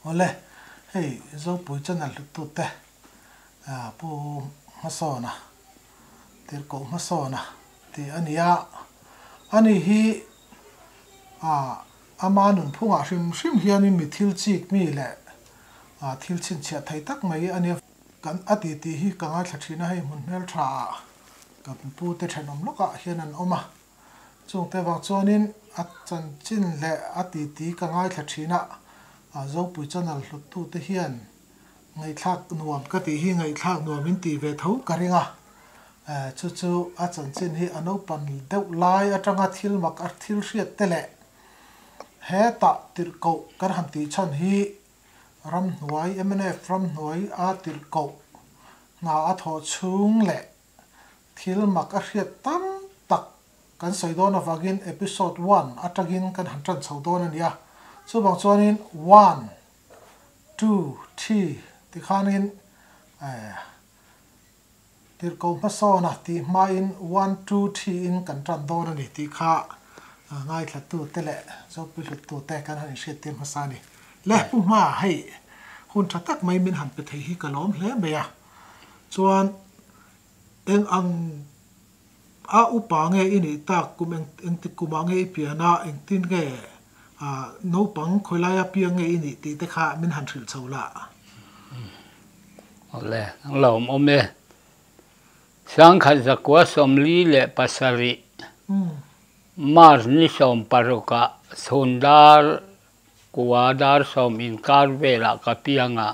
Awle, hei Zopui channel hluttute Pu Hmasawna, Tirhkoh Hmasawna tih a ni a, ani hi ama nunphungah hrim hrim hianin mi thil chik mi leh thil chhinchhiah thei tak mai a nia. Kan a ti tih hi ka ngaithla thin a, hei hmun hmeltha ah kan pute thenawm lawkah hian an awm a, chungte vang chuanin a chanchin leh a titi ka ngaithla thin a, Zopui channel hluttute hian ngaihthlak nuam ka tih hi ngaihthlak nuam in tih ve tho ka ring a, chu chu a chanchin hi a naupan deuh lai atanga thil mak a thil hriat te leh hetah tirhkoh kan han tih chhan hi Ramhnuai, mnf ramhnuai a tirhkoh hna a thawh chhung leh thil mak a hriat tam tak kan sawi dawn avangin episode one atangin kan han tan chho dawn a nia. Chuvang chuanin one, two, three tikhanin eh tirhkoh hmasawna tih hmain one, two, three in kan tan dawn a ni tih kha ngaithlatute leh Zopuihlutute kan han inhriattir hmasa a ni. Le Pu Hma, hei hun tha tak mai min han pe thei hi ka lawm hle mai a. Chuan eng ang a upa nge i nih tak kum eng engtik kumah nge i pian a, engtin nge naupang khawilaia piang nge i nih tih te kha min han hrilh chho la. Awle, ang lo awm awm e. Sangkhat zakua 47 March ni 16ah chhun dar kua dar sawm inkar velah ka piang a.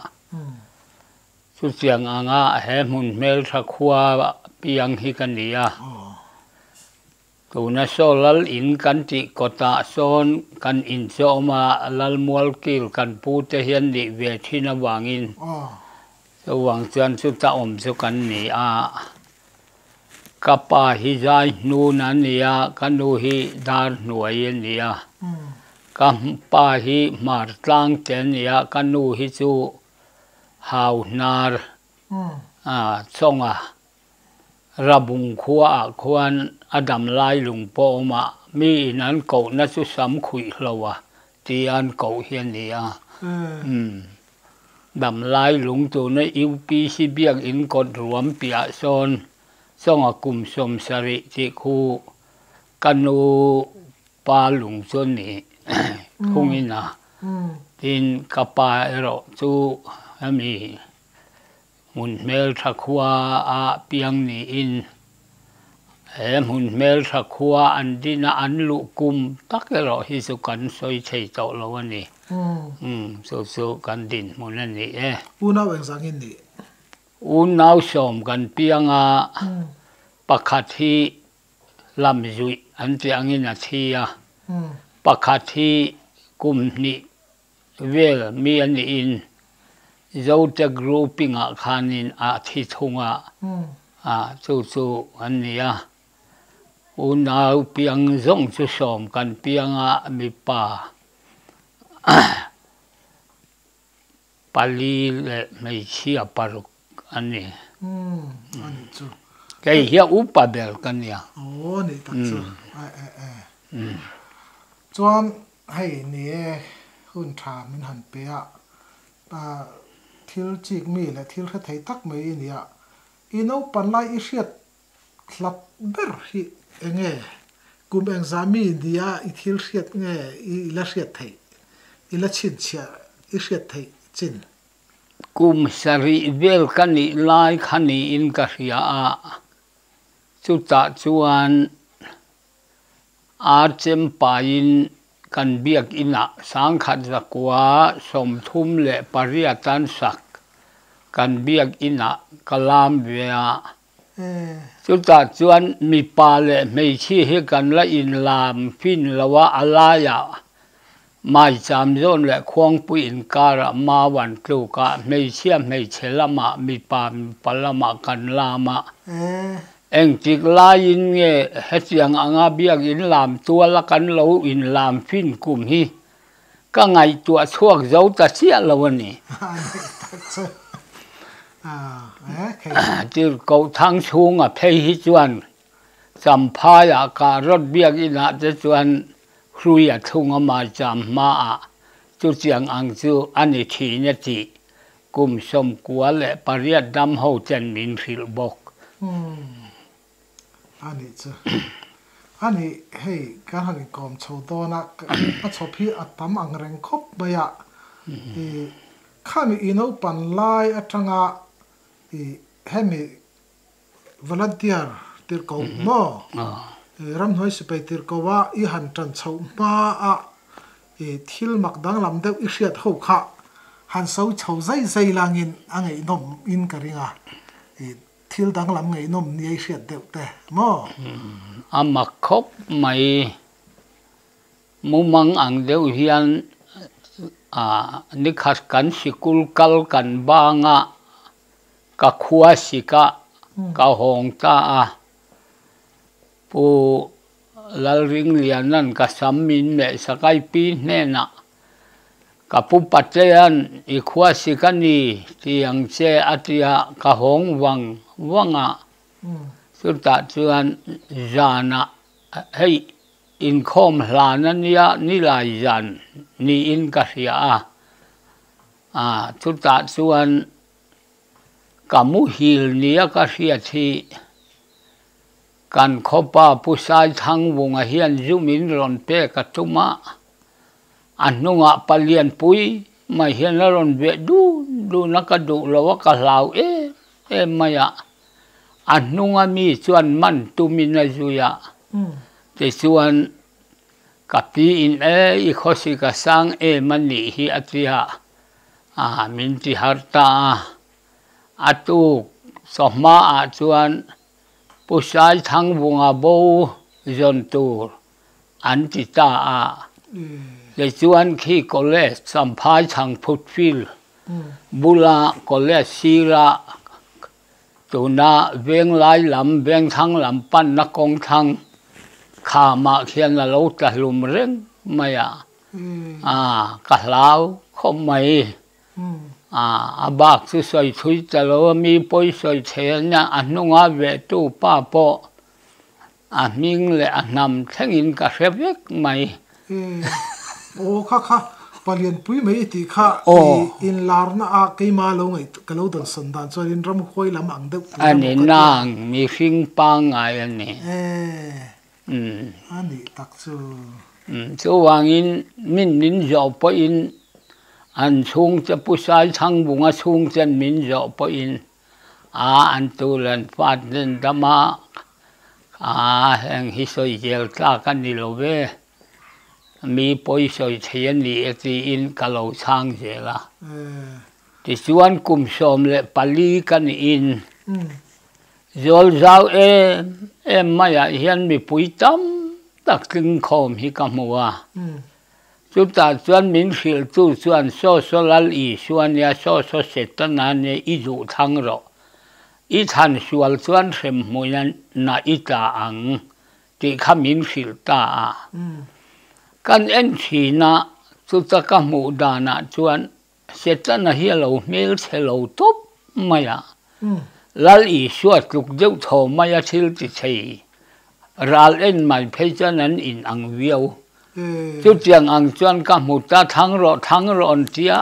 Chutiang anga he hmun hmeltha khua piang hi ka ni a. Tuna saw lal in kan tih kawtah sawn kan inchawm a, lal mualkil kan pute hian nih ve thin avangin chuvang chuan chuta awm chu kan ni a. Ka pa hi zai hnun a ni a, ka nu hi dar hnuai a ni a. Ka pa hi hmar tlang te a ni a, ka nu hi chu hau hnar a chawnga Rabung khuaah khuan a dam lai lung pawh awm a, mi in an kohna chu sam khuih hlo a tia an koh hi a ni a. Dam lai lung tuna UPC biakinn kawt ruam piah sawn chawnga kum 70 tih khu ka nu pa lung chu a ni thungin a, tin ka pa erawh chu hemi Hmun hmeltha khua a piang niin he hmun hmeltha khua an din a an luh kum tak erawh hi chu kan sawi thei tawh lo a ni. Chu chu kan dinhmun a ni e. Unau engzah nge nih? Unau sawm kan piang a, pakhat hi lam zuih an tih angin a thi a, pakhat hi kum hnih Vel mi a niin Zote grouping-ah khanin a thi thung a, chu chu an ni a. Unau piang zawng chu sawm kan piang a, mipa pali leh hmeichhia paruk an ni. Kei hi a upa ber ka nia. Aw ni tak chu. Chuan Hei ni e, hun tha min han pe a, thil chik mi leh thil hre thei tak mai i nia. I naupan lai i hriat hlat ber hi eng nge? Kum engzah mi nia i thil hriat nge i la hriat theih, i la chhinchhiah i hriat theih chin? Kum sarih vel ka nih lai kha niin ka hria a, chutah chuan Ar chempaiin kan biakinah 1938 an sak kan biakinah ka lam ve a. Chutah chuan mipa leh hmeichhia hi kan la inlam fin lo a, a laiah Maicham zawn leh Khuangpui inkarah mau an tluk a, hmeichhia hmeichhe lamah mipa mipa lamah kan lam a. Engtik laiin nge hetiang anga biakin lam tuala kan lo inlam fin kum hi ka ngaihtuah chhuak zo ta chiah lo a ni. Tirhkoh Thangchhunga phei hi chuan Champhaiah kah rawt biakinah te chuan hrui a thlung a maicham hmaah. Chutiang ang chu a ni thin a tih kum 98 dam ho ten min hrilh bawk. Umm a nih chu. A nih hei kan han inkawm chho dawn a, a chhawp hi a tam ang reng khawp mai a. I khami i naupan lai atanga i hemi Volunteer tirhkoh maw? Ramhnuai sipai tirhkoh a i han tan chhoh hma a i thil mak danglam deuh i hriat ho kha han so chho zai zai langin a ngaihnawm in ka ring a, i thil danglam ngaihnawm nia i hriat deuh te maw? A mak khawp mai. Mumang ang deuh hian nikhat kan sikul kal kan bang a. Ka khua sik a, ka hawng ta a. Pu Lalringliana'n ka sam min meh sakai pi hnenah, Ka pu Patea'n i khua sik a ni ti ang che a ti a, ka hawng vang vang a. Chutah chuan zanah hei inkhawm hlan a nia nilai zan niin ka hria a. Chutah chuan Ka muhil nia ka hriat hi kan khawpa Pu Saithangvunga hian zu min rawn pek a tum a, a hnungah palianpui mai hian a rawn veh dun dun a, ka duh lo a, ka hlau em em mai a, a hnunga mi chuan man tumin a zui a, tichuan ka piin e i khawsi ka sang em a nih hi a ti a. A min ti harh ta a, a tuk chawhma ah chuan Pu Saithangvunga bo zawn tur an ti ta a, tichuan khi college Champhai Chhangphut Field bula college sira tuna Venglai lam Vengthlang lam panna kawngthlang khamah khian a lo tla hlum reng mai a. A, ka hlau khawp mai. A, a bak chu sawi thui ta lo a, mi pawi sawi thei a nia, a hnunga vehtu pa pawh a hming leh a hnam thlengin ka hre vek mai. Aw kha kha, palianpui mai i tih kha i inlarna a keima lo ngaih ka lo dawnsawn dan chuan in ramhuai lam ang deuh tur a ni nang mihring pangngai a ni. A nih tak chu. Chuvangin min min zawh pawhin an chhungte Pu Saithangvunga chhungten min zawh pawhin a an tu len fat nen dam a, a heng hi sawi zel tlak a ni lo ve, mi pawi sawi thei a ni e tiin ka lo chhang zel a. Tichuan kum 14 ka niin Zawl zau em em maiah hian mipui tam tak tlingkhawm hi ka hmu a. Chutah chuan min hrilhtu chuan Saw saw Lal Isua nia, saw saw Setana nia i duh thlang rawh. I thlan sual chuan hremhmuina na i tla ang tih kha min hrilh ta a. Kan en thin a, chuta ka hmuh danah chuan Setana hi a lo hmel chhe lo tawp mai a, Lal Isua tluk deuh thaw mai a thil ti thei ral en mai phei chuan an in ang viau. Chutiang ang chuan ka hmu ta thlang rawh thlang rawh an tia,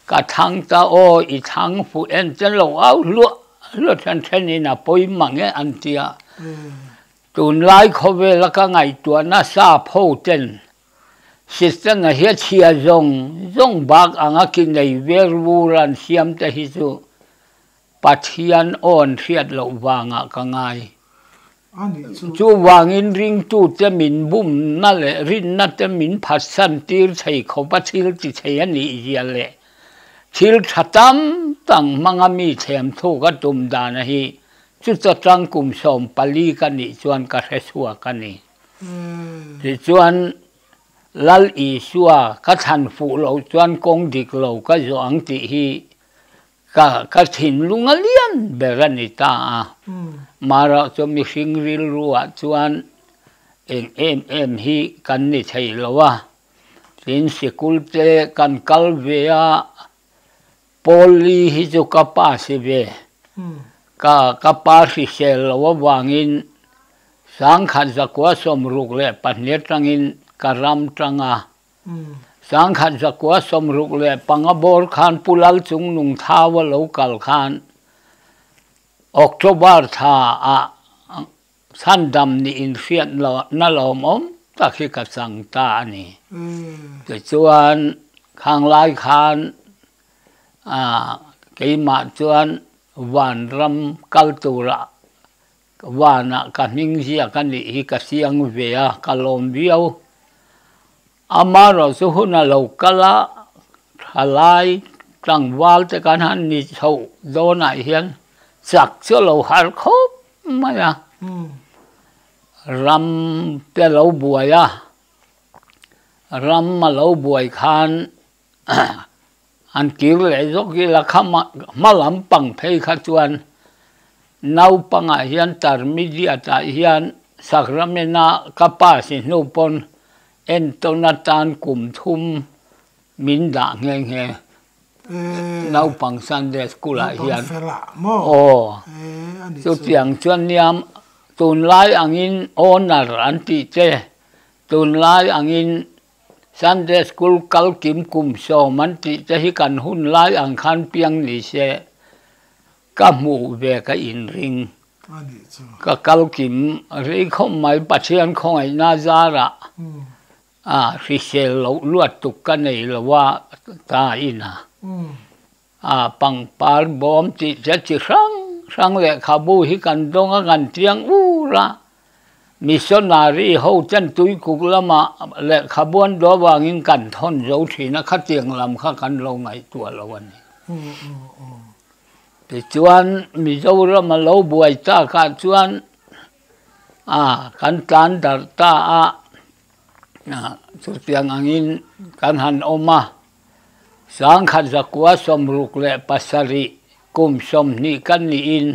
ka thlang ta aw i thlang fuh en chuan lo au hluah hluah then then in a pawi mang e an tia. Tunlai khawvela ka ngaihtuahna sap ho ten Sitana hi a chhia zawng zawng bak anga ki nei ver vur an siam te hi chu Pathian aw an hriat loh vangah ka ngai. Chuvangin ringtute min bumna leh rinna te min phatsan tir thei khawpa thil ti thei a nih zia leh thil tha tam tak hmanga mi thlem thuk a tum dana hi chuta tang kum 14 ka nih chuan ka hre chhuak a ni. Tichuan, Lal Isua ka thlan fuh loh chuan kawng dik lo ka zawh ang tih hi ka ka thinlung a lian ber a ni ta a. Marawh chu mihring rilruah chuan eng em em hi kan ni thei lo a. Tin, sikul te kan kal ve a, Paul Lee hi chu ka pa si ve. Ka ka pa hrisel lo avangin 1962 tangin ka ram tang a. 1965 bawr khan Pu Lalchungnung Thau a lo kal khan October thla ah Chhandam nih inhriat na lawmawm tak hi ka chang ta a ni. Tichuan khanglai khan keimah chuan vanram kal turah vanah ka hming ziak a nih hi ka siang ve a, ka lawm viau. Amaherawhchu hun a lo kal a, thalai tlangval te kan han ni chhoh dawnah hian chak chu a lo har khawp mai a, ram te lo buai a, ram a lo buai khan an kir leh zawk ila kha hma lampang phei kha chuan naupangah hian tarmidiat ah hian Sacramena ka pass i hnu pawn entawn atan kum thum min dah nghe nghe naupang Sunday school ah hian aw chutiang chuan nia tunlai angin owner an tih te tunlai angin Sunday School kal kim kum sawm an tih te hi kan hun lai ang khan piang ni se ka hmuh ve ka inring. Ka kal kim rei khawp mai Pathian khawngaihna zarah a hrisel loh luat tuk ka nei lo a ta ina a pangpar bawm tih te chi hrang hrang lehkhabu hi kan dawng a kan chiang ur a. Missionary ho ten tuikuk lama lehkhabu an duh avangin kan thawn zo thin a, khatiang lam kha kan lo ngaihtuah lo a ni. Tichuan Mizoram a lo buai takah chuan a kan tlan darh ta a, chutiang angin kan han awm a. 1967 kum 20 kan niin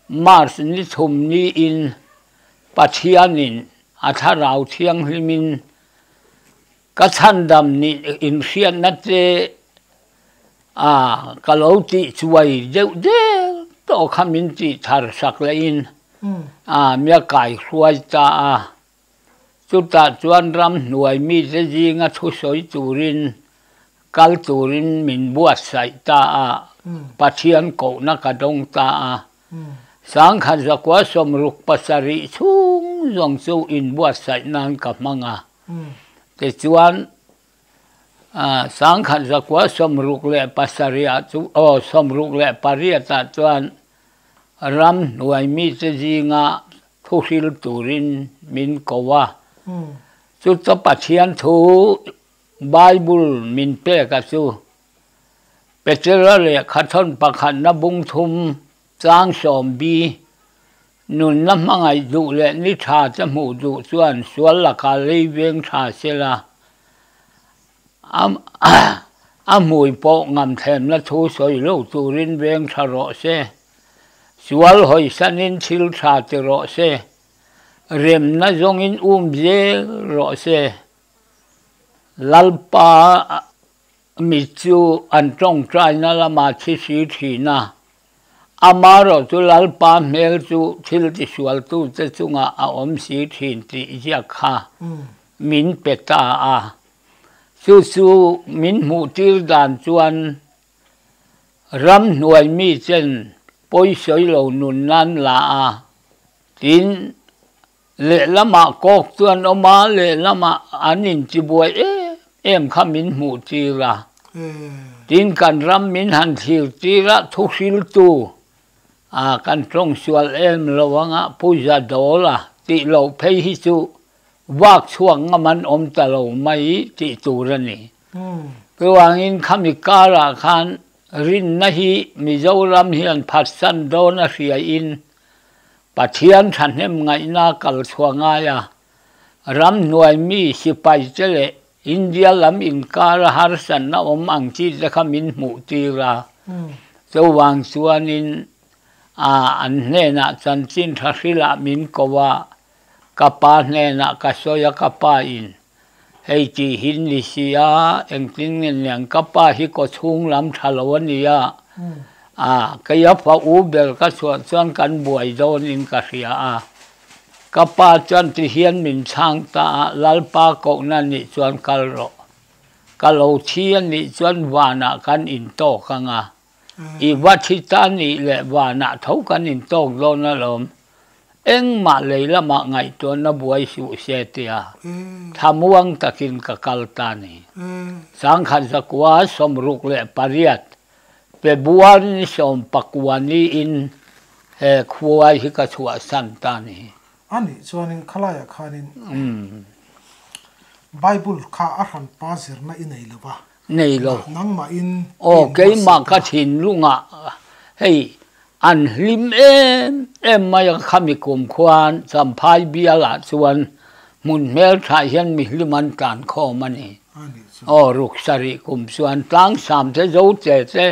March ni thum niin Pathianin a thlarau thianghlimin ka chhandam nih inhriatna te a ka lo tih chuai deuh deuh tawh kha min tih thar sak lehin a mia kaihruai ta a. Chutah chuan ramhnuai mite zinga thusawi turin kal turin min buatsaih ta a, Pathian kohna ka dawng ta a. 1967 chhung zawng chu inbuatsaih nan ka hmang a. Tichuan, 1967 ah chu, aw, 68 ah chuan ramhnuai mite zinga Thuhril turin min ko a. Chuta Pathian thu Bible min pek a chu Petera lehkha thawn pakhatna bung thum chang sawm bi nunna hmangaih duh leh ni tha te hmuh duh chuan sual lakah lei veng tha sela a hmui pawh ngamthlemna thu sawi lo turin veng tha rawh se. Sual hawisanin thil tha ti rawh se, remna zawngin um zel rawh se. Lalpa mit chu an tawngtaina lama thi si thin a, amaherawh chu Lalpa hmel chu thil tisualtute chungah a awm si thin tih ziak kha min pe ta a. Chu chu min hmuhtir dan chuan Ramhnuai mi chen pawisawi lo nun nan la a, tin lehlamah kawk chu an awm a, lehlamah an intibuai em em kha min hmuh tir a. Tin kan ram min han thlir tir a, thuhriltu a kan tawng sual em lo anga puja dawl a tih loh phei hi chu vak chhuak ngam an awm ta lo mai tih tur a ni. Chuvangin khami karah khan rinna hi Mizoram hian phatsan dawn a hriain Pathian thahnem ngaihna kal chhuah ngai a, ramhnuai mi sipai te leh India lam inkara harsatna awm ang chi te kha min hmuh tir a. Chuvang chuanin an hnenah chanchin tha hrilah min ko a, ka pa hnenah ka sawi a, ka pa in Hei tih hi ni si a, engtin nge niang ka pa hi kaw chhung lam tha lo a nia, a kei a fa u ber ka chhuah chuan kan buai dawn in ka hria a, ka pa chuan ti hian min chhang ta a, Lalpa kohna nih chuan kal rawh. Ka lo thi a nih chuan vanah kan intawk ang a, i va thi ta nih leh vanah tho kan intawk dawn alawm. Engmah lei lamah ngaihtuahna buai suh se tia thlamuang takin ka kal ta ni. Sangkhat zakua 68 February ni 19 niin he khuai hi ka chhuahsan ta ni. A nih chuanin khalaiah khanin Bible kha a hranpa zirna i nei lo va. Nei lo. Nangmahin i Aw, inbuatsaih keimah ta. ka thinlungah hei an hlim em em mai a, khami kum khuan Champhai bialah chuan hmun hmelthah hian mi hlim an tlan khawm a ni. A nih chu. Aw, ruk sarih kum chuan tlangsam te zo che che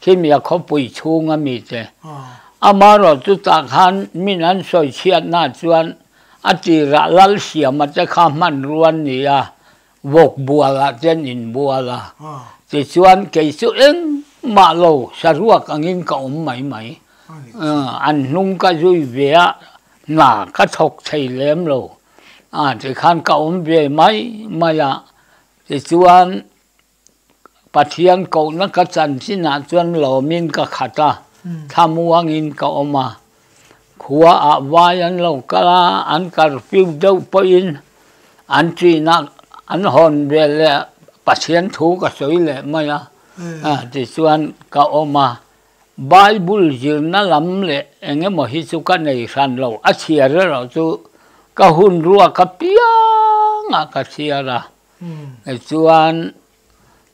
khimia khawpui chhunga mi te. Amaherawh chutah khan min an sawi chhiatna chuan a tirah Lalsiama te kha hmanrua an ni a, Vawk bualah te an inbual a, tichuan kei chu engmah lo saruak angin ka awm mai mai. An hnung ka zui ve a, hna ka thawk thei lem lo. Tikhan ka awm ve mai mai a, tichuan Pathian kohna ka chanchinah chuan lawmin ka khat a, thlamuangin ka awm a. Khuaah vai an lo kal a, an curfew deuh pawhin an ṭinah an hawn ve leh Pathian thu ka sawi leh mai a, tichuan ka awm a. Bible zirna lam leh eng emaw hi chu ka nei hran lo, a chhiar erawh chu ka hun ruak apiangah ka chhiar a. Tichuan,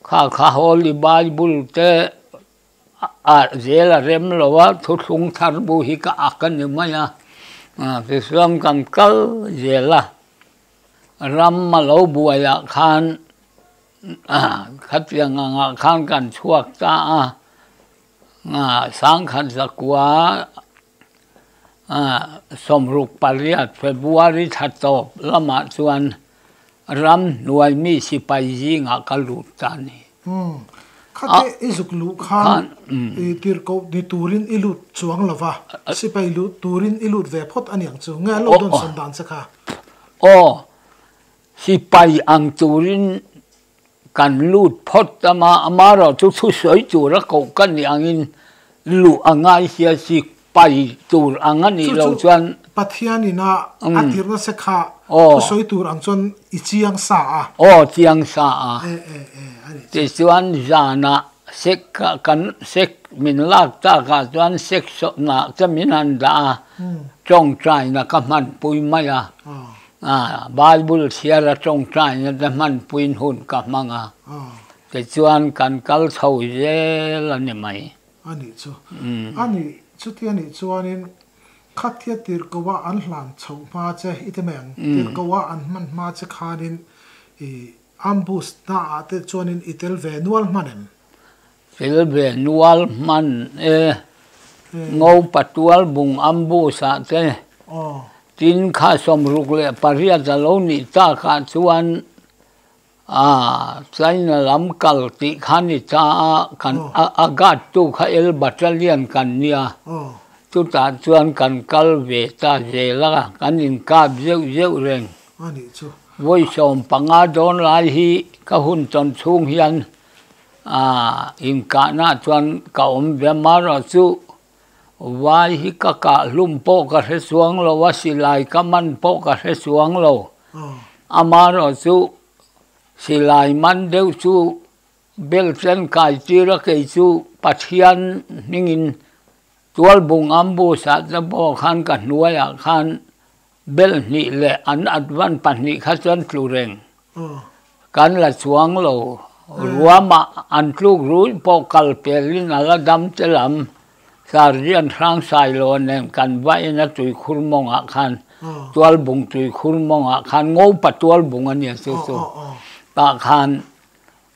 kha kha Holy Bible te ah zel a rem lo a, thuthlung thar bu hi ka ak a ni mai a. Tichuan kan kal zel a, ram a lo buaiah khan khatiang angah khan kan chhuak ta a, sangkhat zakua 68 February thla tawp lamah chuan ram hnuai mi sipai zingah ka lut ta a ni. Umm, khate i zuk luh khan i tirhkoh ni turin i lut chuang lo va, sipai luh turin i lut ve phawt a niang chu, nge an lo dawn sawn dan che kha? Aw, sipai ang turin Kan lut phawt a ma, amaherawh chu thusawi tura koh ka nih angin luh a ngai sia si pai tur ang a nih loh chuan. Chu chu Pathian ina a tirna se kha thusawi tur ang chuan i chiang sa a. Aw chiang sa a. E e e a nih chu. Tichuan zanah sek kan sek min lak takah chuan sek sawtnah te min han dah a, tawngtaina ka hmanpui mai a. Bible chhiar a tawngtaina te hmanpuiin hun ka hmang a, tichuan kan kal chho zel a ni mai. A nih chu. A nih, chuti a nih chuanin khatia tirhkoh a an hlan chhoh hma che i ti mai ang, tirhkoh a an hman hma che khanin i ambush na ah te chuanin i tel ve nual hman em? Tel ve nual hman e. Ngopa tual bung ambush ah te tin kha 68 a lo nih tak ah chuan China lam kal tih kha ni ta a, kan a guard tu kha El Battalion kan nia, chutah chuan kan kal ve ta zel a, kan inkap zeuh zeuh reng. Vawi 15 dawn lai hi ka hun tawn chhung hian Inkahna chuan ka awm ve marawh chu vai hi ka kah hlum pawh ka hre chuang lo a, silai ka man pawh ka hre chuang lo. Amarawh chu silai man deuh chu bel chen kai tir a kei chu Pathian hmingin Tualbung ambush ah te pawh khan ka hnuaiah khan Bel hnih leh an advan pahnih kha chuan tlu reng kan la chuang lo. Ruamah an tluk rui pawh kal pelin a la dam te lam Sergeant Hrangsailo nen kan va in a tuikhur mawngah khan Tualbung tuikhur mawngah khan Ngopa Tualbung a nia chu chu tah khan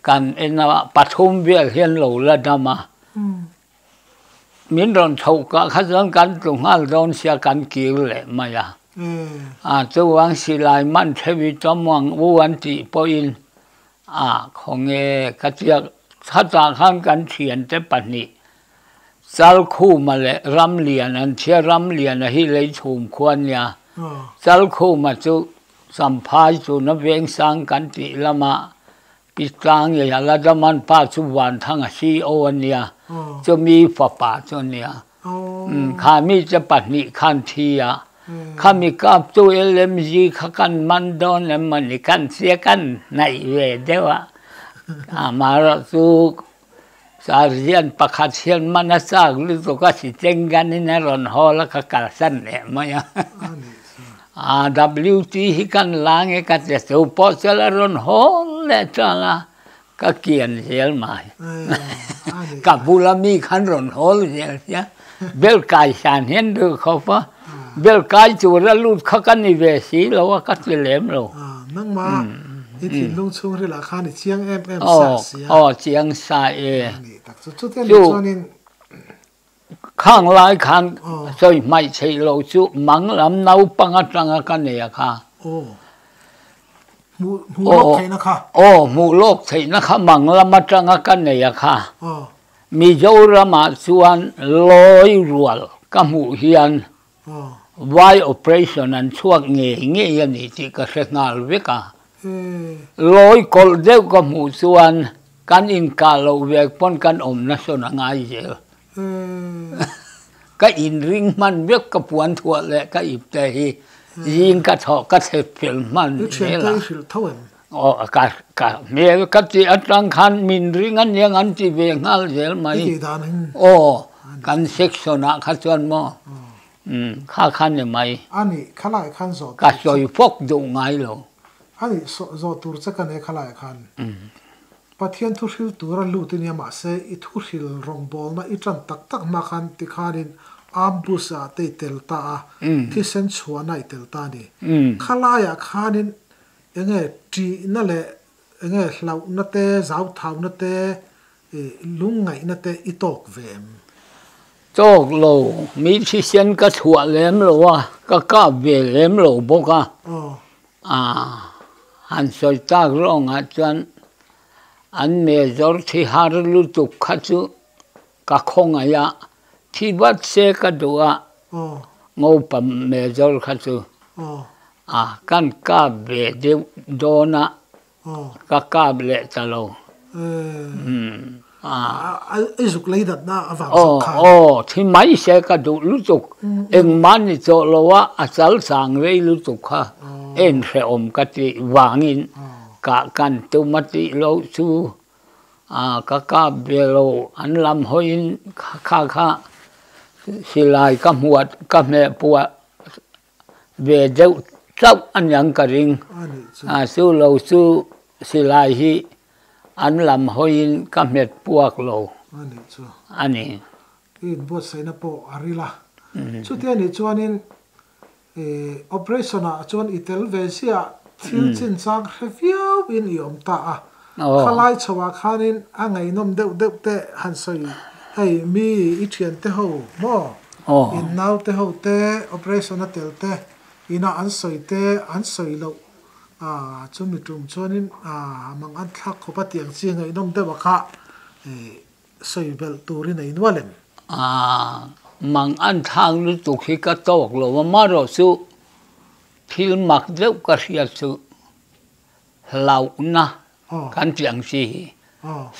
kan en a pathum vel hian lo la dam a. Min rawn chhoh kah kha chuan kan tlu nghal dawn sia kan kir leh mai a. A chuvang silai man theuh i tawm ang u an tih pawhin a khawnge ka chiak khatah khan kan thiante pahnih Chalkhuma leh Ramlian an chhia Ramliana hi leichhum khua nia Chalkhuma chu Champhai chuna Vengsang kan tih lama. Pi Tlangi a la dam an pa chu Vanthanga CEO a nia, chumi fapa chu a nia. Kha mite pahnih khan thi a, khami kap chu LMG kha kan man dawn em mawni kan sia kan hnaih ve deuh a, amaherawh chu Sergeant pakhat hian man a chak lutuk a si Chenganin a rawn hawl a ka kalsan leh mai a. AWT hi kan la nge ka ti chu pawh chu la rawn hawl leh tan a, ka kian zel mai. Ka bula mi khan rawn hawl zel sia, bel kai san hian duh khawp a, bel kai tura lut kha ka ni ve si lo a ka ti lem lo. Nangmah i thinlung chhungril ah khan i chiang em em sa si a. Aw chiang sa e. Chu Khang lai khan sawi hmaih theih loh chu mang lam naupang atanga ka nei a kha. Aw, hmuh lawk theihna kha mang lam atanga ka nei a kha. Mizoramah chuan lawi rual ka hmuh hian vai operation an chhuak ngei ngei a ni tih ka hre nghal vek a. Lawi kawlh deuh ka hmuh chuan Kan inkah loh vek pawn kan awm nasawn a ngai zel. Ka inring hman vek ka puan thuah leh ka ip te hi zing ka thawh ka thlep fel hman zel a. Aw ka ka hmel ka tih atang khan min ring a niang an ti ve nghal zel mai. Aw kan section ah kha chuan maw kha kha ni mai. Ka sawi fawk duh ngai lo. A nih zawh tur che ka nei khalaiah khan Pathian thuhril tura lut i nia mahse i thuhril rawngbawlna i tan tak tak hma khan tikhanin ambush ah te i tel ta a, thisen chhuahna i tel ta a ni. Khalaiah khanin enge ṭihna leh enge hlauhna te, zauthauna te, lungngaihna te i tawk ve em? Tawk lo, mi thisen ka chhuah lem lo a, ka kap ve lem lo bawk a. A han sawi tak rawngah chuan an mezawr thi har lutuk kha chu ka khawngaih a, thi vat se ka duh a, ngopa mezawr kha chu a kan kap ve deuh dawn a. Ka kap leh ta lo. I zuk lei datna avang zawk khan. Aw, thi mai se ka duh lutuk. Engmah ni tawh lo a, a chal chang rei lutuk kha en hrehawm ka tih vangin ka kan tum a tih loh chu ka kap ve lo. An lam hawiin kha kha silai ka hmuat ka hmeh puah Ve deuh chauh a niang ka ring. A chu lo chu silai hi an lam hawiin ka hmet puak lo a ni. I inbuatsaihna pawh a ril a. Chutia nih chuanin operation ah chuan i tel ve ziah thil chinchang hre viau in i awm ta a. Khalai chho ah khanin a ngaihnawm deuh deuh te han sawi hei mi i thiante ho maw? In naute ho te operation a tel te ina an sawi te an sawi loh ah chumi tum chuanin ah mang an thlak khawp a tiang chi ngaihnawm deuh a kha sawi belh turin a innual em? Ah mang an thlak lutuk hi ka tawk lo a marawh chu thil mak deuh ka hriat chu hlauhna kan tih ang chi hi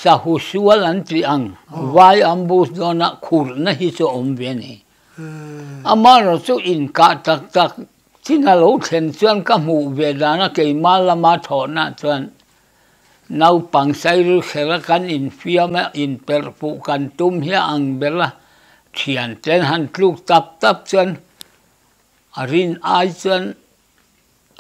sahu sual an tih ang vai ambush dawna khurhna hi chu a awm ve a ni. Amaherawh chu inkah tak tak chin a lo thlen chuan ka hmuh ve dana keimah lama thawhna chuan naupang sairil khera kan infiam a inperh fuh kan tum hi a ang ber a, thianten han tluk tap tap chuan a rin ai chuan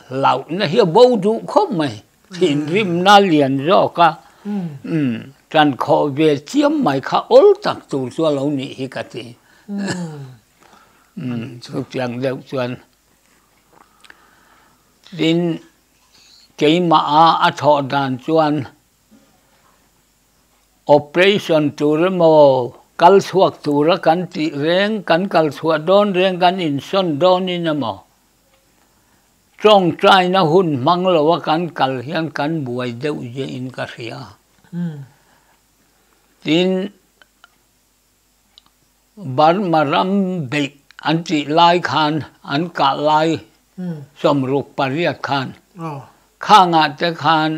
Hlauhna hi a bo duh khawp mai, thinrimna lian zawk a, umm tan khawh ve chiam mai kha awl tak tur chu a lo nih hi ka ti. Umm chutiang deuh chuan tin keimah a a thawh dan chuan Operation tur emaw kal chhuak tura kan tih reng, kan kal chhuah dawn reng, kan insawn dawnin emaw Tawngtaina hun hmang loa kan kal hian kan buai deuh ziahin ka hria. Tin, Burma ram beih an tih lai khan, an kah lai 68 khan, khangah te khan.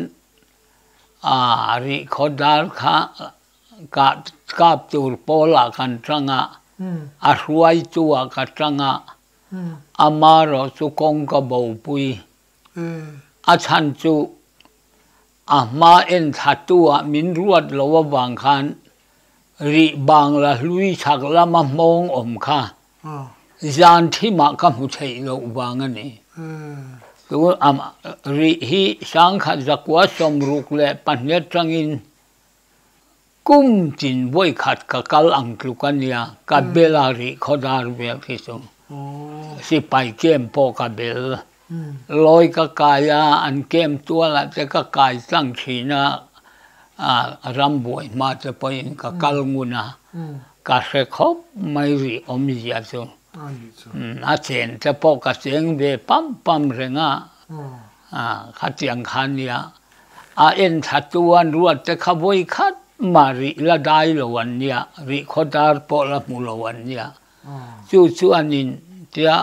A rihkhawdar kha kah kap tur pawlah kan tang a, a hruaitu ah ka tang a, amarawh chu kawng ka bopui. A chhan chu a hma en thlatu ah min ruat lo avang khan rih bangla hlui chhak lama hmawng awm kha Zan thimah ka hmu theih loh vang a ni. Chu rih hi sangkhat zakua 62 atangin kum tin vawikhat ka kal ang tluk a nia, ka bel a rih khawdar vel khi chu. Sipai camp pawh ka bel. Lawi ka kai a, an camp tualah te ka kai tlang thin a, rambuai hma te pawhin ka kal ngun a. Ka hre khawp mai rih awmzia chu. A chen te pawh ka cheng ve pam pam reng a, khatiang kha nia. A en thla chuan ruat te kha vawi khat mah rih la dai lo an nia, rih khawdar pawh la hmu lo an nia. Chu chuanin tia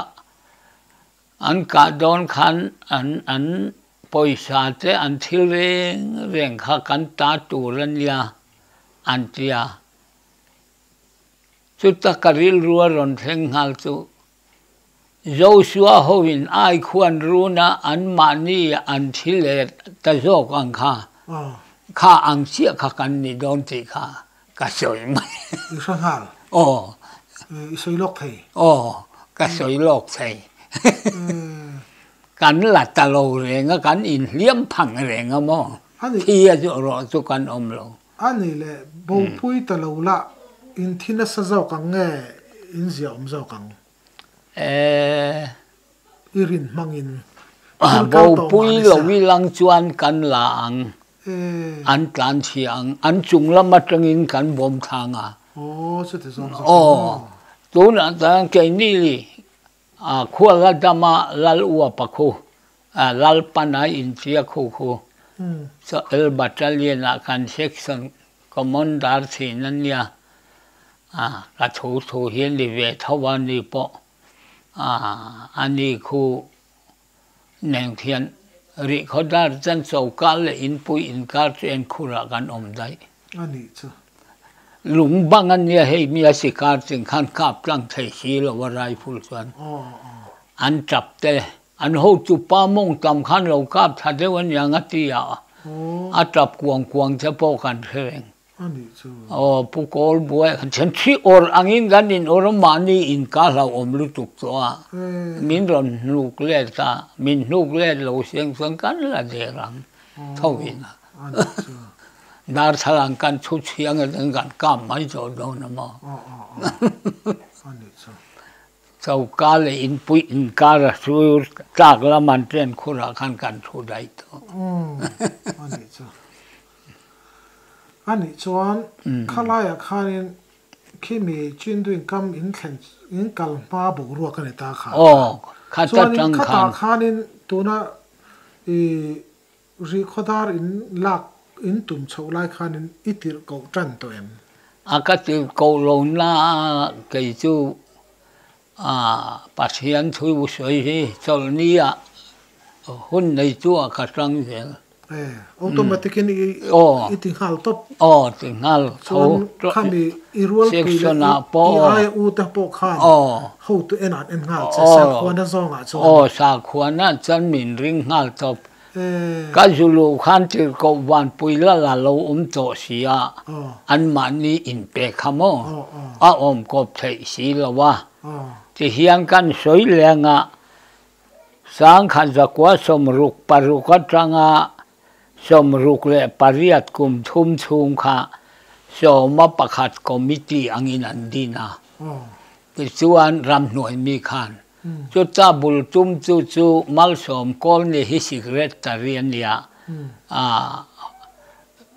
an kah dawn khan an an pawisa te an thil reng reng kha kan ta tur a nia an tia. Chuta ka rilru a rawn thleng nghal chu Joshua hoin ai khuan runa anmahni an thi leh ta zawk ang kha, kha ang chiah kha kan ni dawn tih kha ka sawi mai. I hre nghal? Aw. I sawi lawk thei? Aw, ka sawi lawk thei. Kan la ta lo reng a, kan inhliam phang reng a maw? Thi a zawh chu kan awm lo. A nih leh bopui ta lo lah in thi nasa zawk ang nge in zia awm zawk ang? Eh. I rin hmangin thil kal tawh mah Bopui nisa. lo i lang chuan kan la ang, Eh. an tlan chhia ang, an chung lam atangin kan bawm thlang a. Aw chuti zawng zawk in Aw, maw? tunah chuan keini A khuala dama Lal Uapa khu, Lal Pana inchia khu khu chu L Battalion ah kan section commander thin a nia, ka thu thu hi a ni ve tho a ni pawh, a ni khu neng thian rihkhawdar chuan choka leh inpui inkar chu enkhurah kan awm daih. A nih chu. Lung bang a nia hei mi a sikar ching khan kap tlang thei si lo a rifle chuan an tap te an hotu pa mawng tam khan lo kap tha deuh a nia nga ti a a tap kuang kuang te pawh kan hre reng. Aw Pu Kawl buai khan then thi awr angin kan in awr a mahni in ka hlauhawm lutuk tawh a min rawn hnuk let a min hnuk let lo siang chuan kan la der ang tho in a. Darthlalang kan chhu chhiang a chuan kan kap mai tawh dawn a maw? Choka leh inpui inkar a sur tlak lam an chen khurah khan kan thu daih tawh. A nih chu. A nih chuan khalaiah khanin khimi Chinduin kam in thlen in kal hma boruak a ni ta kha. Aw, khata Chuanin tang khatah khan. khanin tuna i Rihkhawdar in lak in tum chhoh lai khanin i tirh koh tan tawh em? A ka tirh koh lo na a kei chu Pathian thu sawi hi chawlhni ah hun nei chu ah ka tang zel. E, automatic in i ti nghal tawp. Aw, ti nghal tho. Chuan khami i rualpui leh i aia u te pawh khan hotu en ah an en nghal che, sakhuana zawngah chuan. Aw, sakhuana chuan min ring nghal tawp. Ka zulu khan tirhkoh vanpui lal a lo awm tawh si a, anmahni inpe kha maw a awm kawp theih si lo a. Tihian kan sawi leng a, 1966 atanga 68 kum thum chhung kha 11 committee angin an din a. Tichuan ramhnuai mi khan Chuta bul tum chu chu Malsawm Kawlni hi Secretary a nia, a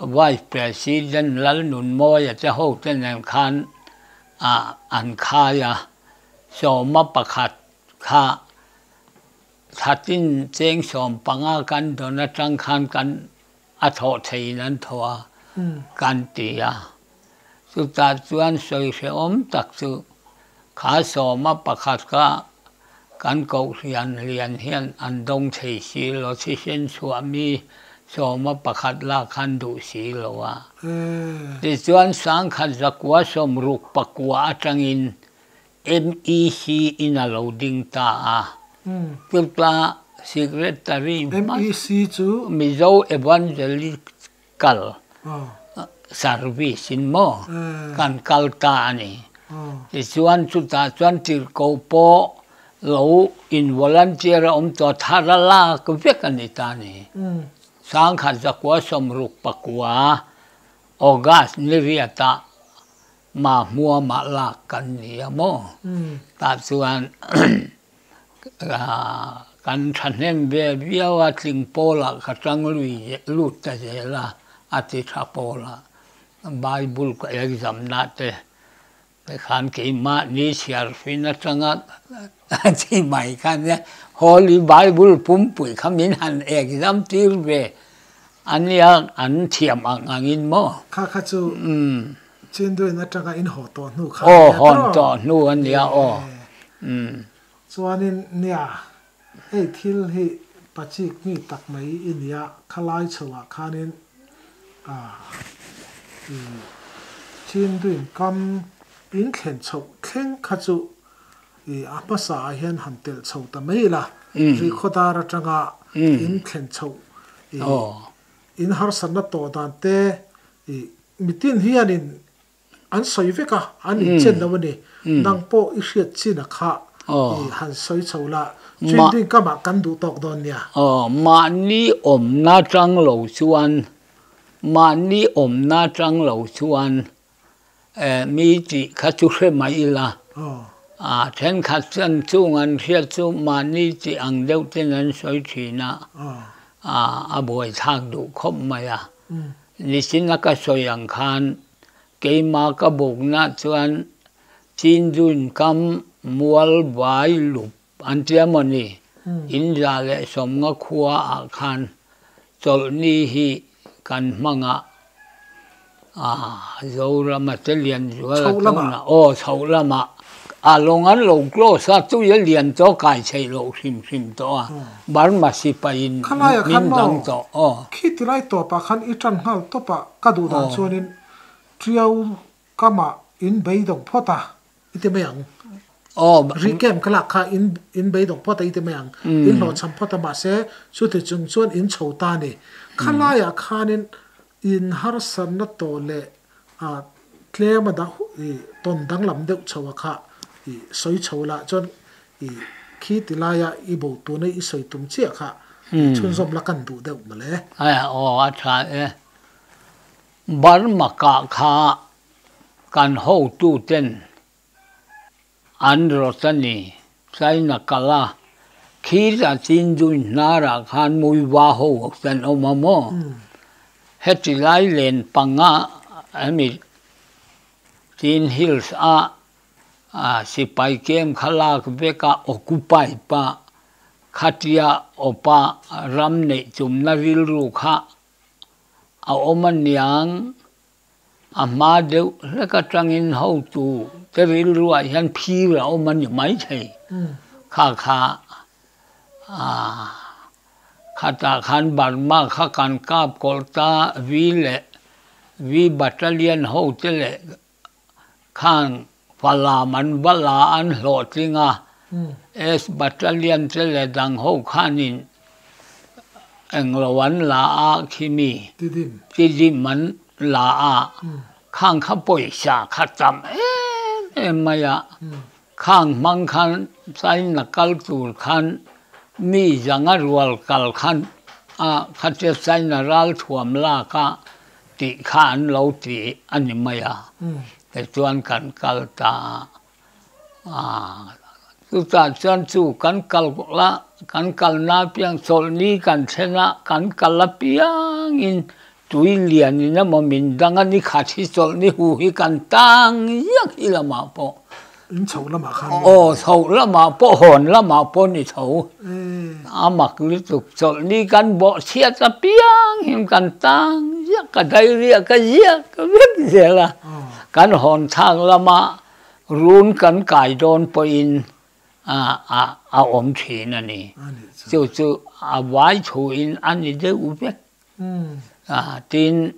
Vice President Lalnunmawia te ho te nen khan an khai a, 11 kha thlatin cheng 15 kan dawn atang khan kan a thawh theihin an thaw a kan ti a. Chutah chuan sawi hrehawm tak chu kha 11 kha kan kohhrian lian hian an dawng thei si lo, thisen chhuah mi Sawma pakhat lak khan duh si lo a. Tichuan 1969 atangin MEC in a lo ding ta a. Chuta Secretary MEC chu Mizo Evangelical Service in maw kan kal ta a ni. Tichuan chutah chuan tirhkoh pawh lo in volunteer a awm tawh thar a lak vek a ni ta a ni. 1969 August ni riatah Mahmuamah lak kan ni a maw? Tah chuan kan thahnem ve viau a, tling pawlah ka tang lui lut ta zel a, a ti tha pawlah Bible ka exam na te Tikhan keimahni chhiarfin atanga ti mai kha nia, Holy Bible pumpui kha min han exam tir ve a nia, an thiam ang angin maw? Kha kha chu Chinduin atanga in haw tawh hnu kha a nia tawh. Aw, hawn tawh hnu a nia aw. Chuanin nia, hei thil hi pachik mi tak mai i nia, khalai chhoah khanin i Chinduin kam in thlen chhoh thleng kha chu i a hmasa ah hian han telh chho ta mai ila, Rihkhawdar atanga in thlen chhoh i in harsatna tawh dan te i mitin hianin An sawi vek a, an inchen lo a ni. Nang pawh i hriat chin a kha i han sawi chho la, Chinding kamah kan duh tawk dawn nia. Aw, mahni awmna tang lo chuan, mahni awmna tang lo chuan mi tih kha chu hre mai ila. A thenkhat chuan chung an hriat chu mahni tih ang deuh ten an sawi thin a, a buaithlak duh khawp mai a. Nichina ka sawi ang khan keimah ka bukna chuan Chinduin kam mual vai lup an tia maw ni? In 150 khua ah khan chawlhni hi kan hmang a, Zorama te lian zual a tuna aw chhoh lamah a lawng an lo close a, tui a lian tawh kai theih loh hrim hrim tawh a, Burma sipai in min dang tawh aw. Khi tilai tawpah khan i tan nghal tawp a, ka duh dan chuanin Tiau kamah in beidawng phawt a i ti mai ang. Rih kem ka lak kha in in beidawng phawt a i ti mai ang. In hlawhchham phawt a mahse chuti chung chuan in chho ta a ni. Khalaiah khanin in harsatna tawh leh a tlem a dah i tawn danglam deuh chho a kha i sawi chho lah chuan i khi ti laia i bo tuna i sawi tum chiah kha i chhunzawm la kan duh deuh mawle. Aw a tha e. Burma kah kha kan hotuten An rawt a ni. China kal a, khita Chinduin hnarah khan Muiva ho an awm a maw? Heti lai len panga hemi Chin Hills a sipai kem kha lak vek a occupy pa khatia awpa ram neih chumna rilru kha a awm a niang. A hma deuh hlek atangin hotu te rilruah hian phir a awm a ni maithei. Kha kha khatah khan Burma kha kan kap kawlh ta Vi leh Vi Battalion hote leh khan Falam an va la an hlawhtling a, S Battalion te leh dang ho khanin englo an la a khimi Tidim an la a, khang kha pawisa kha tam em em mai a, khang hmang khan China kal tur khan mi zanga rual kal khan a khatia China ralthuam lak a tih kha an lo ti a ni mai a, tichuan kan kal ta a, chutah chuan chu kan kal la kan kalna apiang chawlhni kan thlen a, kan kal apiangin tui lianin emaw min dang a ni khat hi chawlhni hu hi kan tang ziak hi lamah pawh. In chhoh lamah khan nge? Aw, chhoh lamah pawh, hawn lamah pawh ni tho. A mak lutuk, chawlhni kan bawh chhiat apiang hian kan tang ziak, ka dairiah ka ziak vek zel a. Kan hawn thlak lama run kan kai dawn pawhin a awm thin a ni. Chu chu a vai thuin a ni deuh vek. Tin,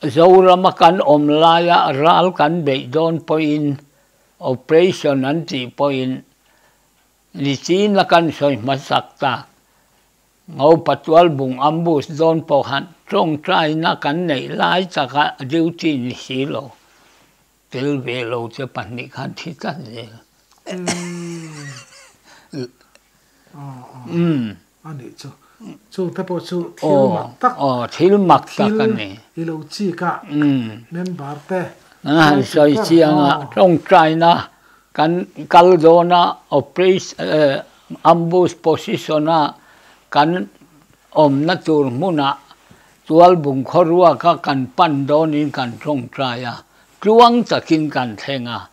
Zorama kan awm laia ral kan beih dawn pawhin operation an tih pawhin nichin a kan sawi hmasak tak Ngopa tualbung ambush dawn pawh khan tawngtaina kan neih lai taka duty ni si lo. Tel ve lo che pahnih khan thi tlat zel. Umm. A nih chu. Chu te pawh chu thil mak tak. Aw, thil mak tak a ni. Thil i lo chik a, member te. An han sawi chiang a, tawngtaina kan kal dawn a, operation ambush position a kan awmna tur hmunah Tualbung khawruaka kan pan dawnin kan tawngtai a, tluang takin kan thleng a.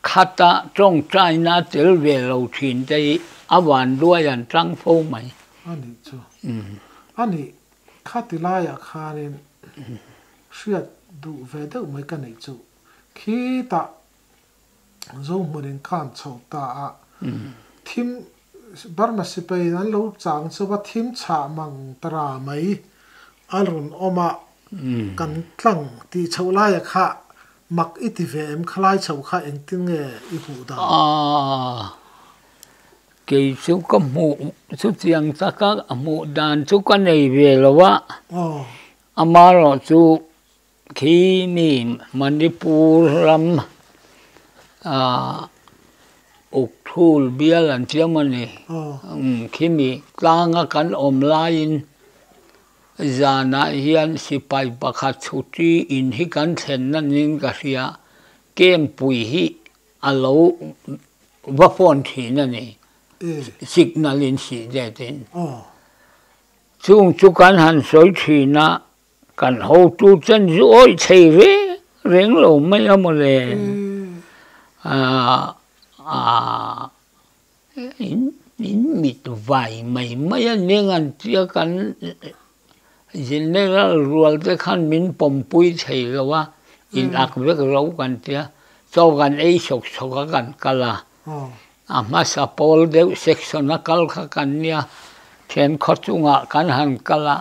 Khata tawngtaina tel ve lo thin te hi a vanduai an tang fo mai. A nih chu. A nih, khati laiah khanin hriat duh ve deuh mai ka neih chu. Khitah Zohmunin khan chho ta a, thim Burma sipai an lo chang chauh a, thim chhah mang ta ra mai a rawn awm a, kan tlang tih chhoh laia kha mak i ti ve em khalai chhoh kha engtin nge i hmuh dan? Kei chu ka hmuh chutiang taka hmuh dan chu ka nei ve lo a, amaherawhchu Khi mi Manipur ram Ukhrul bial an chiam a ni. Khi mi tlanga kan awm laiin zanah hian sipai pakhat chhuti in hi kan thlen na niin ka hria. Kempui hi a lo va phone thin a ni. Signal in sih detin. Chung chu kan han sawi thin a. Kan hotu chen zu awih thei reng reng lo mai a maw le. In in mit vai mai mai a ning an tia kan general rual te khan min pawmpui thei lo a, in ak vek ro kan tia chaw kan ei sawk sawk a kan kal a. A hmasa pawl deuh section a kal kha kan nia, thian khaw chungah kan han kal a.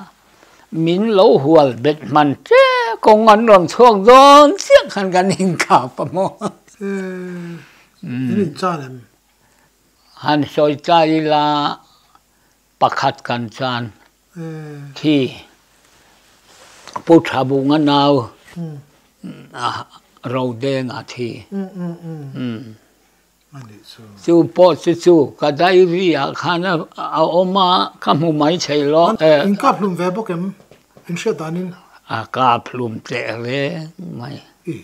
Min lo hual bet hman che kawng an rawn chhuak dawn chiah khan kan inkap a maw? In inchan em? Han sawi ta ila pakhat kan chan khi Pu Thabunga nau Rodenga thi. Chu pawh chu chu ka diary ah khan a awm a, ka hmu mai thei lo. In kap hlum ve bawk em? In hriat danin? A kap hlum teh reng mai. I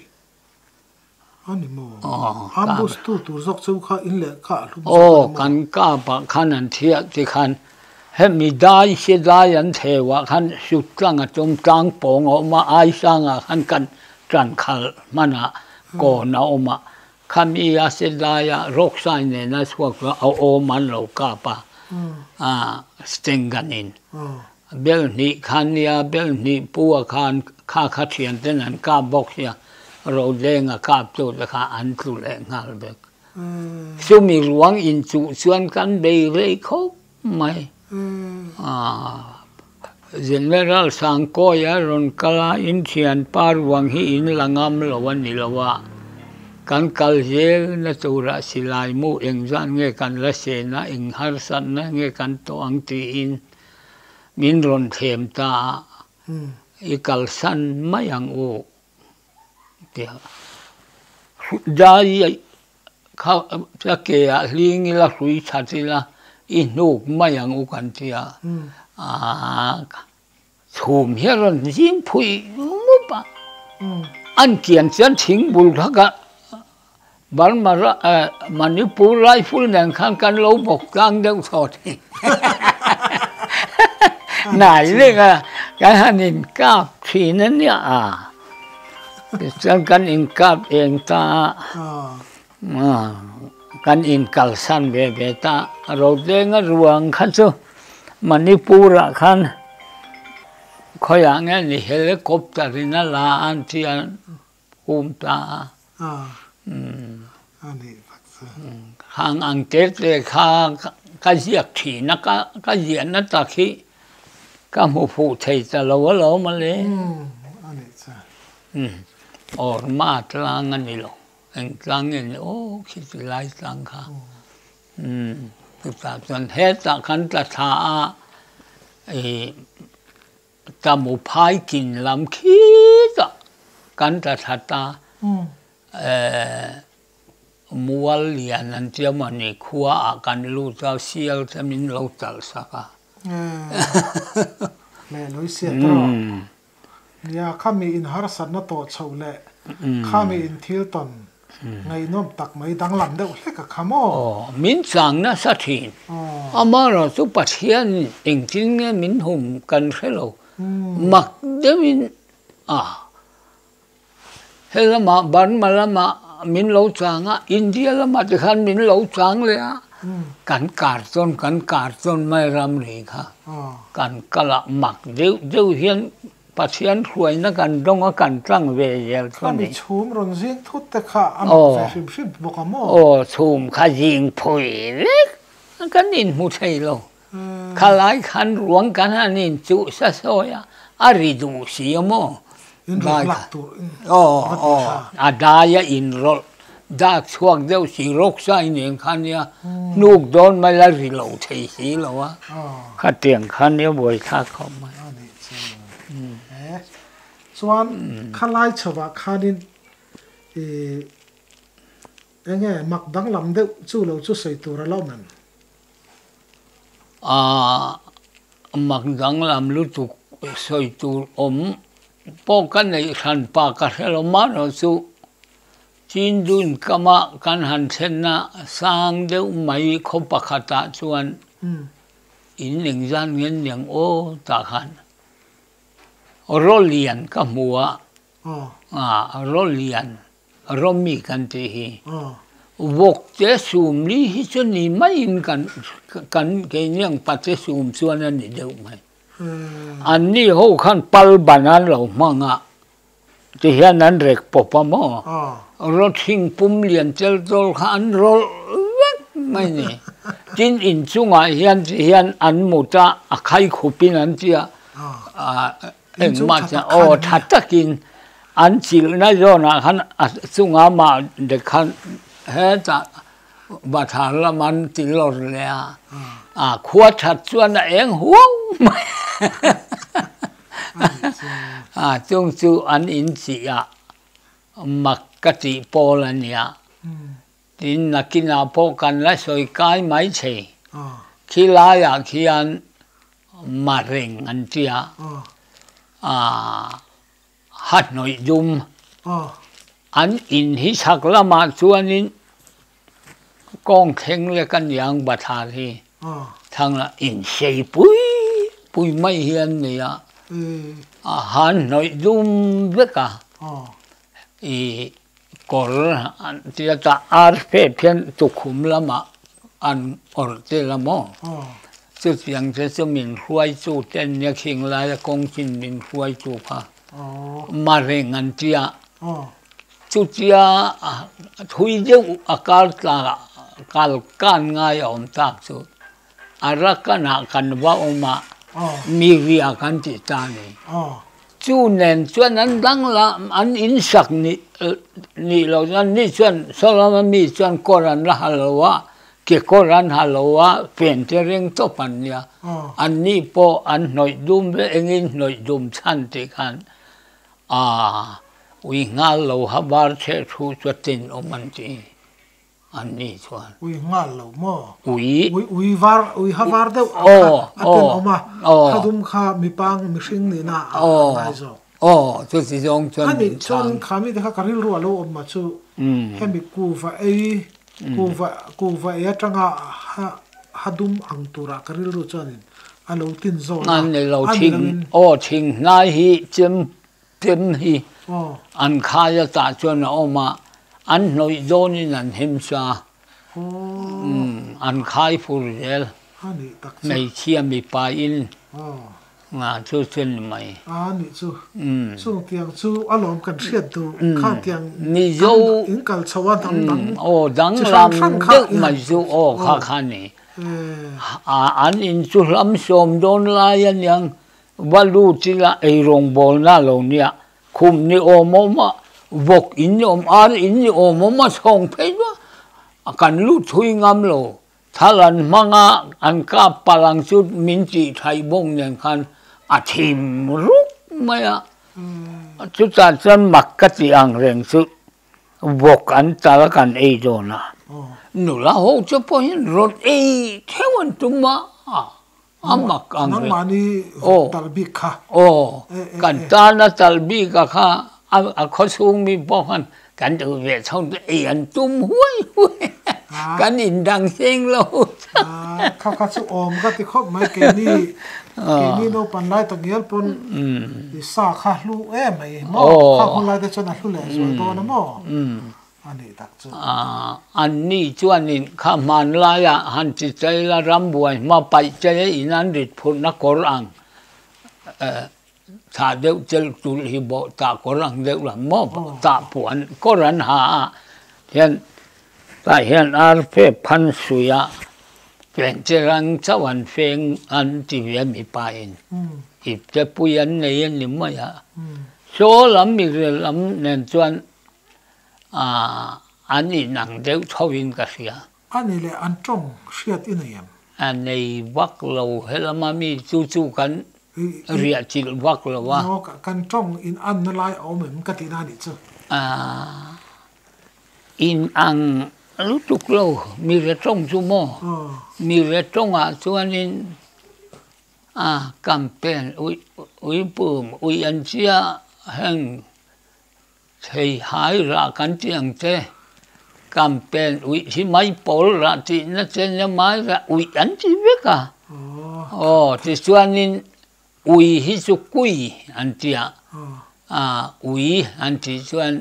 a ni maw? Ambush tu tur zawk chu kha in leh kah hlum zawk a ni maw? Aw, kan kap ah khan an thiah ti khan hemi dai si dai an theu ah khan sut tlang a tum tlang pawng a awm a, aisang ah khan kan tan khalh hman ah kawn a awm a, Khami a se laia rawksai nena chhuak chu a awm an lo kap a, Stenganin. Bel hnih khan nia, bel hnih pu a khan kha kha thian ten an kap bawk sia, Rodeng a kap tu te kha an tlu leh nghal vek. Chumi ruang inchuh chuan kan bei rei khawp mai. General Sangkawi a rawn kal a, in thianpa ruang hi in la ngam lo a ni lo a, kan kal zel na turah silai mu engzat nge kan la sen a, eng harsatna nge kan tawh ang tiin min rawn thlem ta a, i kalsan mai ang u tia dai Kha a ke ah hling ila hrui that ila i hnuk mai ang u kan ti a, chhum hi a rawn zing phui mup a, an kian chuan thing bul kha ka Burma Manipur rifle nen khan kan lo bawk tlang deuh thaw thei nai lek a kan han inkap thin a nia a. Tichuan kan inkap eng ta a, kan inkalsan ve ve ta a. Rodenga ruang kha chu Manipur ah khan khawiah nge ni helicopter in a la an ti a um ta a. Khang ang te te kha ka ziak thin a, ka ziahna tak hi. Ka hmu fuh thei ta lo alawm a le. A nih chu. Orma tlang a ni lo. Eng tlang nge ni aw khi ti lai tlang kha. Chutah chuan hetah kan tla thla a i Tamu phai kin lam khitah kan tla thla ta. Mual lian an tia mawni khua ah kan lut a, sial te min lo talh sak a. Leh lui siat rawh. Nia, khami in harsatna tawh chhoh leh khami in thil tawn ngaihnawm tak mai danglam deuh hlek a kha maw? Aw, min chang nasa thin. Amaherawh chu Pathian engtin nge min hum kan hre lo. Mak deuhin a. He lamah Burma lamah min lo chang a, India lamah te khan min lo chang leh a, kan kar chuan kan kar chuan mai ramri kha kan kal a, mak deuh deuh hian Pathian hruaina kan dawng a, kan tlang ve zel chu a ni. Khami chhum rawn zing thut te kha a mak ve hrim hrim bawk a maw? Aw, chhum kha zing phui vek a kan inhmu thei lo. Khalai khan ruang kan han inchuh sa sawi a, a ri duh si a maw? Inrawlh lak tur in Aw, aw, a dai a inrawlh dak chhuak deuh si rawk sai nen kha nia, hnuk dawn mai la ri lo thei si lo a, khatiang kha nia buaithlak khawp mai. A nih chu. E, chuan khalai chhovah khanin i enge mak danglam deuh chu lo chu sawi tur a lo awm em? A mak danglam lutuk sawi tur awm pawh ka neih hran pa ka hre lo mahrawh chu Chindun kama kan han thlenna sang deuh mai khaw pakhatah chuan in engzan ngen niang aw tah khan Rawlian ka hmu a, Rawlian Rawmi kan tih hi vawk te sum li hi chu ni maiin kan kan keini ang pate sum chuan a ni deuh mai. Anni ho khan pal ban an lo hmang a, tihian an rek pawp a maw? Rawthing pum lian tel tawl kha an rawlh vek mai ni. Tin inchungah hian tihian an mut a, a khai khupin an tia. Engmah chuan aw tha takin an chilhna zawnah khan a chunga mah de khan hetah bathlar lam an ti lawr leh a, a khua that chuan a eng huau mai a chung chu an inchih a mak ka tih pawl a nia. Tin, nakinah pawh kan la sawi kai mai thei. Khi laiah khian Mareng an ti a, ha hnawih dum. An in hi chhak lamah chuanin kawng thleng lek a niang bathlar hi thangah insei pui pui mai hi an nei a, han hnawih dum vek a. I kawr an tia ta ar fep hian tukhum lamah an awrh tel a maw? Chutiang te chu min hruaitu te an nia khing laia kawng chin min hruaitu kha Mareng an tia. Chutia thui deuh a kar tla kal kan ngai a awm tak chu Arakan-ah kan va awm a, Miria kan tih ta a ni. Chu nen chuan an dang la, an insak nih nih loh chuan ni chuan Solomon mi chuan kawr an la ha lo a, kekawr an ha lo a, fen te reng tawp an nia. An ni pawh an hnawih dum ve engin hnawih dum chhan tih khan aa ui nghal lo ha var chhe thu chu a tenawm an ti. An ni chuan. Ui nghal lo maw? Ui. Ui ui var ui ha var deuh ang kha a ten awm a, kha dum kha mipang mihring nihna a ngai zawk. Aw chuti zawng chuan min chhang. Ani chuan kha mite kha ka rilru a lo awm ma chu hemi kuva ei kuva kuva ei atanga ha ha dum ang turah ka rilru chuanin a lo tin zawn a. An ni lo thing aw thing hnai hi chem Tlem hi an khai a tah chuan a awm a, an hnawih dawnin an him sa. An khai fur zel. Hmeichhia mipa in chu chu a ni mai. Mizo aw danglam deuh mai chu aw kha kha a ni. An in chu hlam sawm dawn lai aniang. Va lut ila eirawngbawlna lo nia, khum ni awm awm a, vawk in ni awm, ar in ni awm awm a chhawng phei duah a, kan lut thui ngam lo. Thal an hmang a, an kap palh ang chu min tih thaih bawk nen khan a thim ruk mai a. Chutah chuan mak ka tih ang reng chu vawk an tal kan ei dawn a, nula ho chu pawhin rawn ei theuh an tum a, a mak ang reng. Nangmahni vawk tal bik kha. Aw, kan tana tal bik a kha a khawchhung mi pawh khan kan duh ve chho te ei an tum huai huai a, kan indang seng lo. Kha kha chu awm ka ti khawp mai keini keini naupan lai tak ngial pawn i sa kha hlu em mai maw kha hun lai te chuan a hlu leh zual dawn a maw a nih tak chu. An ni chuanin kha hmanlaiah han chi chaila rambuai hma paih che in an rit phurhna kawr ang Thah deuh chelh tulh hi bawh tah kawr ang deuh lam maw tah puan kawr an ha a hian tah hian ar fe phan sui a feng che rang chauh an feng an ti ve a mipa in ip te pui an nei a ni mai a saw lam mi rel lam nen chuan ah an inang deuh tho in ka hria. A ni leh an tawng hriat i nei em? A nei vak lo, helama mi chu chu kan riah chilh vak lo a. Maw kan tawng in anna lai a awm em ka tihna a nih chu? A in ang lutuk lo, mire tawng chu maw? Mire tawngah chuanin a campaign ui uipum ui an chia heng Thei hai rah kan tih ang che, campaign uih hi mai pawl rah tihna che nia mai rah uih an ti vek a. Aw tichuanin ui hi chu kui an ti a, ui an tih chuan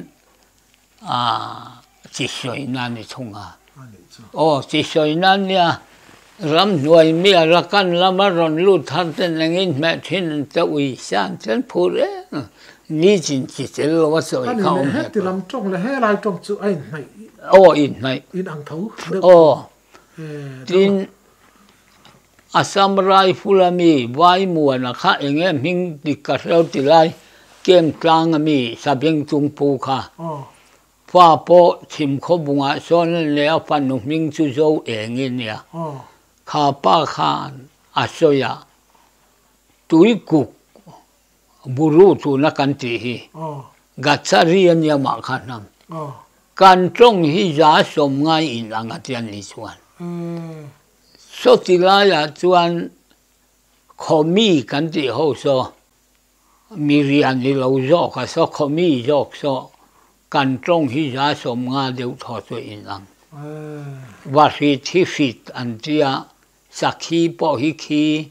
chi sawi nan ni thung a. Aw chi sawi nan nia ramhnuai mi a rakan lama rawn lut thar ten engin hmeh thin an che ui sian chen phur em ni chin chi tel lo a sawi kha awm hek. Heti lam tawng leh helai tawng chu a inhnaih. Aw inhnaih. In ang tho deuh. Aw tin Assam Rifle a mi Vaimuana kha enge hming dik ka hreu ti lai Kem tlang a mi Sabeng Chungpu kha. Fa pawh chhim khawbungah sawn a nei a, fanu hming chu Zo eng i nia. Kha pa khan a sawi a, Tuikuk buru tuna kan tih hi Gachari a nia mah kha hnam. Kan tawng hi 190 in ang a tia ni chuan. Sawti laiah chuan Khawmi kan tih ho saw Mi rian ni lo zawk a saw khaw mi zawk saw kan tawng hi 150 deuh thaw chu in ang. Va hrit hi hrit an tia, sakhi pawh hi khi,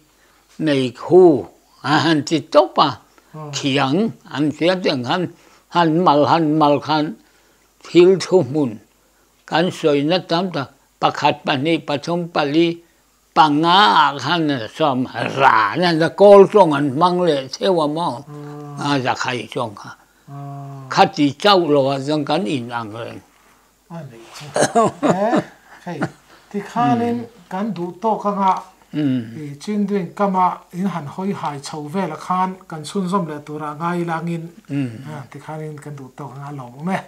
meikhu a han ti tawp a, khiang an tia tiang khan han mal han mal khan thil thuhmun kan sawina tam tak pakhat pahnih pathum pali Panga ah khan sawm ran a kawl tawng an hmang leh theuh a maw a zakhai tawng kha khati chauh lo ah chuan kan in ang reng. A nih chu e hei tikhanin kan duh tawk anga i Chindwin kama in han hawi hai chho vel a khan kan chhunzawm leh turah ngai ilangin tikhanin kan duh tawk anga a lawm awm e.